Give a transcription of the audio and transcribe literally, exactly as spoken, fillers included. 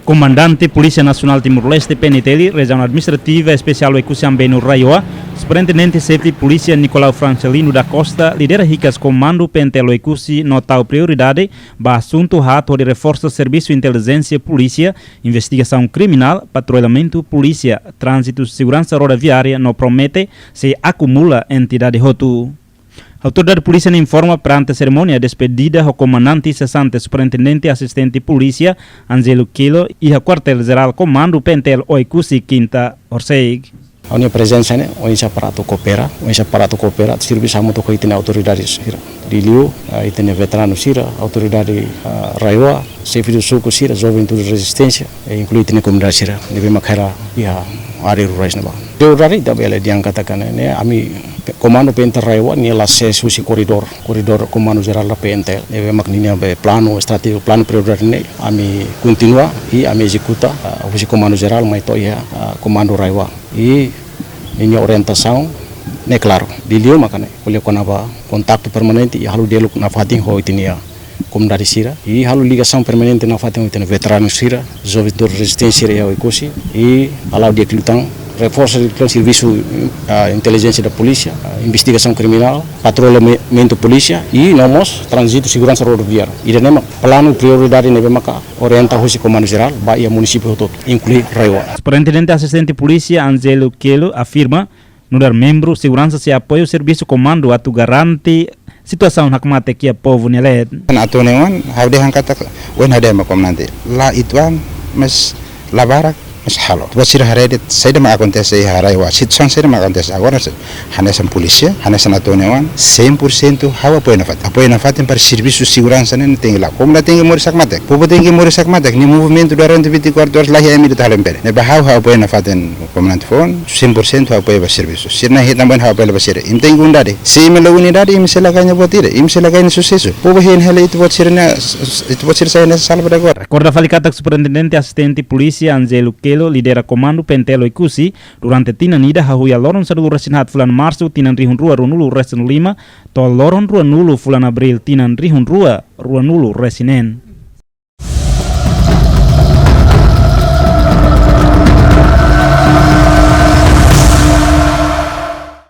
Komandante Polísia Nasionál Timor-Leste, P N T L, Rejiaun Administrativa Espesiál Oekusi Ambenu RAEOA, Superintendente Xefe Polísia Nicolau Francelino da Costa lidera hikas Komandu P N T L Oekusi no tau prioridade ba asuntu haat hodi reforsa servisu intelijénsia polísia, investigasaun kriminál, patrullamentu polísia, tránzitu, seguransa rodoviária no promete sei akumula entidade hotu. Autoridade polísia informa perante serimónia despedida ho Komandante Sesante Superintendente Asistente Polísia Angelo Kelo iha Kuartél Jerál Komandu P N T L Oekusi, Kinta horisehik. Ha'u-nia prezensa ne'e oinsá para atu koopera, oinsá para atu koopera, servisu hamutuk ho ita-nia autoridade sira. Liuliu, ah, ita-nia veteranu sira, autoridade, ah, RAEOA, xefe suku sira, juventude rezisténsia, e inklui ita-nia komunidade sira ne'ebé mak hela iha área rurais ne'ebá. Autoridade ita bele dehan katak ne'e, ne'e ami Komandu P N T L RAEOA ne'e la sees husi koridór, koridór Komandu Jerál da P N T L. Ne'ebé mak ninia be planu estratéjiku, planu prioridade ne'e ami kontinua i ami ezekuta, ah, husi Komandu Jerál mai to'o iha, ah, Komandu RAEOA. I ninia orientasaun ne'e klaru. Liuliu maka ne'e, ko'alia kona-ba kontaktu permanente i halo diálogu nafatin ho ita-nia komunidade sira. I halo ligasaun permanente nafatin ho ita-nia veteranu sira, juventude rezisténsia sira iha Oekusi. I hala'o di'ak liután, reforsa di'ak liután servisu, ah, intelijénsia da polísia, ah, investigasaun kriminál, patrullamentu polísia, i no mós tránzitu seguransa rodoviária. Ida-ne'e mak planu prioridade ne'ebé maka orienta husi Komandu Jerál ba iha munisípiu hotu-hotu, inklui RAEOA. Superintendente Asistente Polísia Angelo Kelo afirma, nu'udar membru seguransa sei apoiu servisu komandu atu garante situasaun hakmatek iha povu nia leet. Atu ne'e oan, ha'u dehan katak, ohin ha'u dehan ba komandante. La uitoan, mas la barak, mas halo. Buat sira haree de'it, saida mak akontese iha RAEOA, situasaun saida mak akontese. Agora, se, hanesan polísia, hanesan atu ne'e oan, cem por cento ha'u apoiu nafatin. Apoiu nafatin para servisu seguransa ne'e tenke la'o. Komandante tenke moris hakmatek. Povu tenke moris hakmatek. Nia movimentu durante vinte e quatro horas la iha ema ida atu halo MPD. Ne'ebé ha'u, ha'u apoiu nafatin komandante foun, cem por cento ha'u apoiu ba servisu. Sira-nia hetan buat ha'u apoiu ba sira. Imi tenke unidade. Se imi la unidade, imi sei la gaña buat ida. Imi sei la gaña susesu. Povu hein hela ita-boot sira-nia, ita-boot sira sai hanesan Salvador agora. Rekorda fali katak Superintendente Asistente Polísia Angelo Kelo lidera Komandu P N T L Oekusi durante tinan ida hahú iha loron sanulu-resin-haat fulan Marsu tinan rihun rua ruanulu-resin-lima to'o loron ruanulu fulan Abríl tinan rihun rua ruanulu-resin-neen.